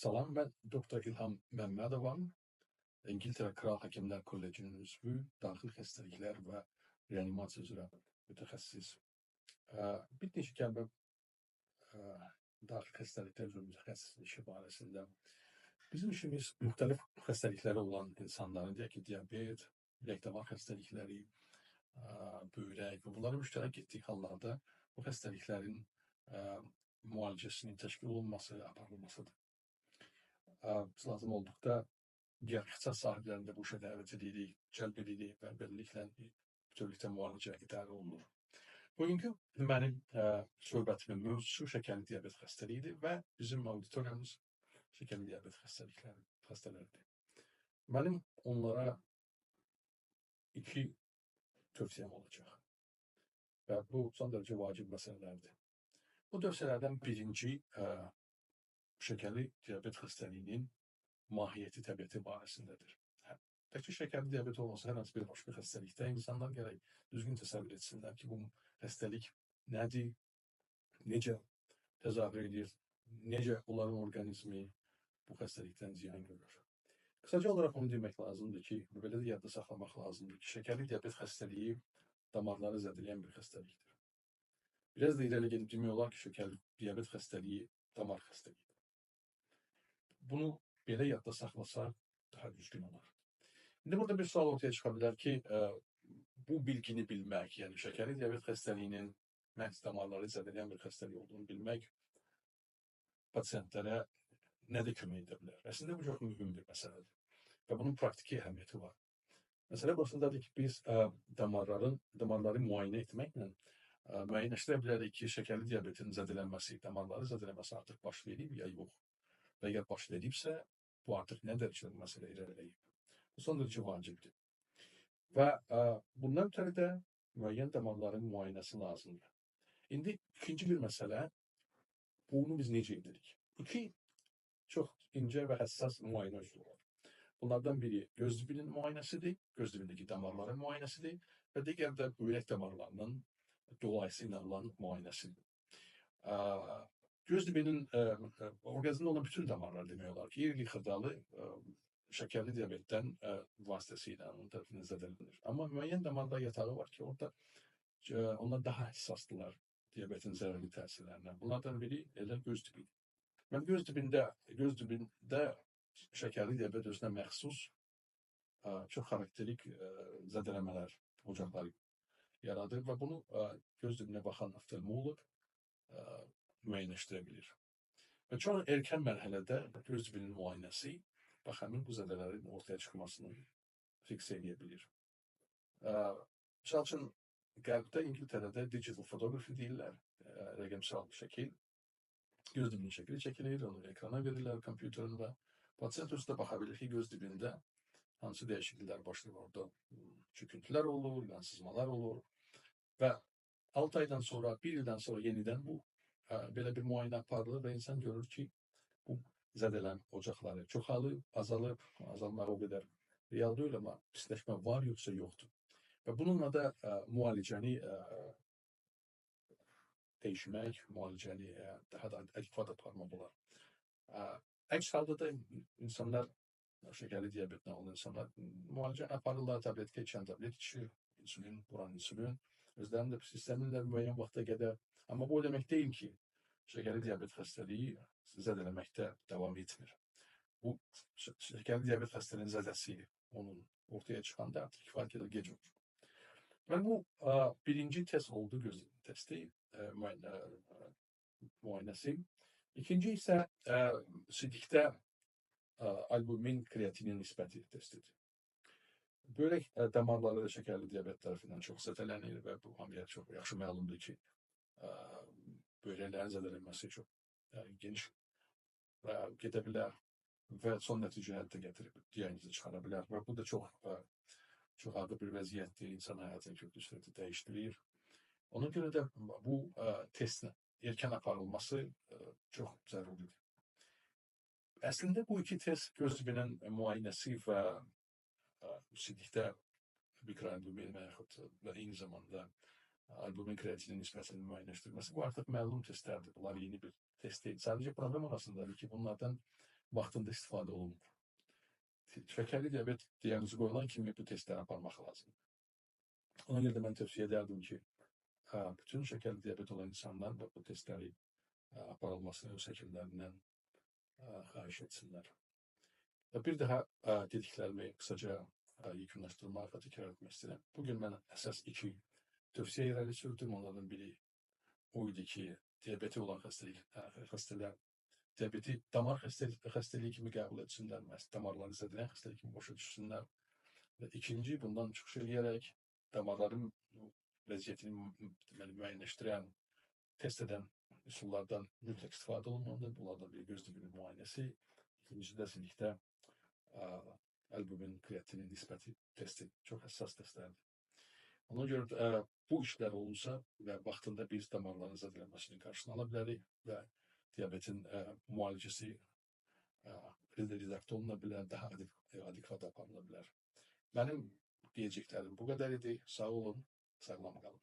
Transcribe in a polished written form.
Salam, mən Doktor İlham Məmmədovam. İngiltərə Kral Həkimlər Kollecinin üzvü, daxili xəstəliklər və reanimasiya üzrə mütəxəssis. Bir neçə kəlmə daxili xəstəliklər üzrə mütəxəssis işi barəsində. Bizim işimiz müxtəlif xəstəlikləri olan insanların, deyək ki, diabet, ürək-damar xəstəlikləri, böyrək və bunların müştərək etdiyi hallarda bu xəstəliklərin müalicəsinin təşkil olunması, aparılmasıdır. Biz lazım olduqda digər ixtisas sahiblərini də bu işə dəvət edirik, cəlb edirik və beləliklə bütövlükdə müalicə idarə olunur. Bugünkü mənim söhbətimin mövzusu şəkərli diabet xəstəliyidir və bizim auditoriyamız şəkərli diabet xəstələridir. Mənim onlara iki tövsiyəm olacaq və bu son dərəcə vacib məsələlərdir. Bu tövsiyələrdən birinci şəkərli diabet xəstəliyinin mahiyyəti, təbiəti barəsindədir. Təkcə şəkərli diabet olmasa, hər hansı bir başqa xəstəlikdə insanlar gərək düzgün təsəvvür etsinlər ki, bu xəstəlik nədir, necə təzahür edir, necə onların orqanizmi bu xəstəlikdən ziyan görür. Qısaca olaraq onu demək lazımdır ki, belə də yadda saxlamaq lazımdır ki, şəkərli diabet xəstəliyi damarları zədələyən bir xəstəlikdir. Biraz da irəli gedib demək olar ki, şəkərli diabet xəstəliyi damar xəstəliyidir. Bunu belə yadda saxlasaq daha düzgün olar. İndi burada bir sual ortaya çıxa bilər ki, bu bilgini bilmək, yəni şəkərli diabet xəstəliyinin məhz damarları zədələyən bir xəstəlik olduğunu bilmək pasientlərə nədə kömək edə bilər? Əslində bu çox mühüm bir məsələdir və bunun praktiki əhəmiyyəti var. Məsələ burasındadır ki, biz damarları müayinə etməklə müəyyənləşdirə bilərik ki, şəkərli diabetin zədələnməsi, damarları zədələnməsi artıq baş verib ya yox. Və əgər baş veribsə, bu artıq nə dərəcədə məsələ irəliləyib. Bu son dərəcə vacibdir. Və bundan ötəri də müəyyən damarların müayinəsi lazımdır. İndi ikinci bir məsələ, bunu biz necə edirik? İki çox incə və həssas müayinə üsulu var. Bunlardan biri göz dibinin müayinəsidir, göz dibindəki damarların müayinəsidir və digər də böyrək damarlarının dolayısı ilə olan müayinəsidir. Göz dibinin orqanizmdə olan bütün damarlar demək olar ki, irili xırdalı şəkərli diabetdən vasitəsilə onun tərəfindən zədələnir. Amma müəyyən damarlar yatağı var ki, orada onlar daha həssasdırlar diabetin zərərli təsirlərinə. Bunlardan biri elə göz dibidir. Mən göz dibində şəkərli diabet özünə məxsus çox xarakterik zədələmələr, ocaqları yaradır və bunu göz dibinə baxan oftalmoloq müəyyənləşdirə bilir. Və çox erkən mərhələdə göz dibinin müayinəsi bax həmin bu zədələrin ortaya çıxmasını fiksə edə bilir. Misal üçün, Qərbdə, İngiltərədə digital photography deyirlər, rəqəmsal şəkil. Göz dibinin şəkili çəkilir, onu ekrana verirlər kompüterin və pasient özü də baxa bilir ki, göz dibində hansı dəyişikliklər başlayır. Orada çöküntülər olur, yansızmalar olur və 6 aydan sonra, 1 ildən sonra yenidən bu belə bir müayinə aparılır və insan görür ki, bu zədələn ocaqları çoxalıb, azalıb, azalmaq o qədər real deyil, amma pisləşmə var yoxsa yoxdur. Və bununla da müalicəni dəyişmək, müalicəni daha da adekvat aparmaq olar. Əks halda da insanlar, şəkərli diabetlə olan insanlar müalicə aparırlar, tabletka içən tablet içir, insülin, vuran insülin, özlərini də pis istəmirlər müəyyən vaxta qədər. Amma bu o demək deyil ki, şəkərli diabet xəstəliyi zədələməkdə davam etmir. Bu şəkərli diabet xəstəliyinin zədəsi onun ortaya çıxanda artıq kifayət qədər gec olur. Və bu birinci test oldu, göz testi, müayinəsi. İkinci isə sidikdə albumin kreatinin nisbəti testidir. Böyrək damarları da şəkərli diabet tərəfindən çox zədələnir və bu hamıya çox yaxşı məlumdur ki, böyrəklərin zədələnməsi çox geniş gedə bilər və son nəticə hətta gətirib diaqnozu çıxara bilər və bu da çox ağır bir vəziyyətdir, insan həyatını köklü sürətdə dəyişdirir. Ona görə də bu testin erkən aparılması çox zəruridir. Əslində bu iki test göz dibinin müayinəsi və sidikdə mikroalbumin və yaxud və eyni zamanda albumin kreatinin nisbətinin müəyyənləşdirilməsi bu artıq məlum testlərdir. Bunlar yeni bir test deyil. Sadəcə problem orasındadır ki, bunlardan vaxtında istifadə olunmur. Şəkərli diabet diaqnozu qoyulan kimi bu testləri aparmaq lazımdır. Ona görə də mən tövsiyə edərdim ki, bütün şəkərli diabet olan insanlar bu testləri aparılmasını öz həkimlərindən xahiş etsinlər. Və bir daha dediklərimi qısaca yekunlaşdırmaq və təkrar etmək istəyirəm. Bugün mən əsas iki tövsiyə irəli sürdüm. Onlardan biri o idi ki, diabeti olan xəstələr diabeti damar xəstəliyi kimi qəbul etsinlər, məhz damarları zədələyən xəstəlik kimi başa düşsünlər. Və ikinci, bundan çıxış eləyərək damarların vəziyyətini deməli, müəyyənləşdirən, test edən üsullardan mütləq istifadə olunmalıdır. Bunlardan biri göz dibinin müayinəsi, ikincisi də silikdə albumin kreatinin nisbəti testi çox həssas testlərdir. Ona görə də, bu işlər olunsa və vaxtında biz damarların zədələnməsinin qarşısını ala bilərik və diabetin müalicəsi redaktə oluna bilər, daha adekvat aparıla bilər. Mənim deyəcəklərim bu qədər idi. Sağ olun, sağlam qalın.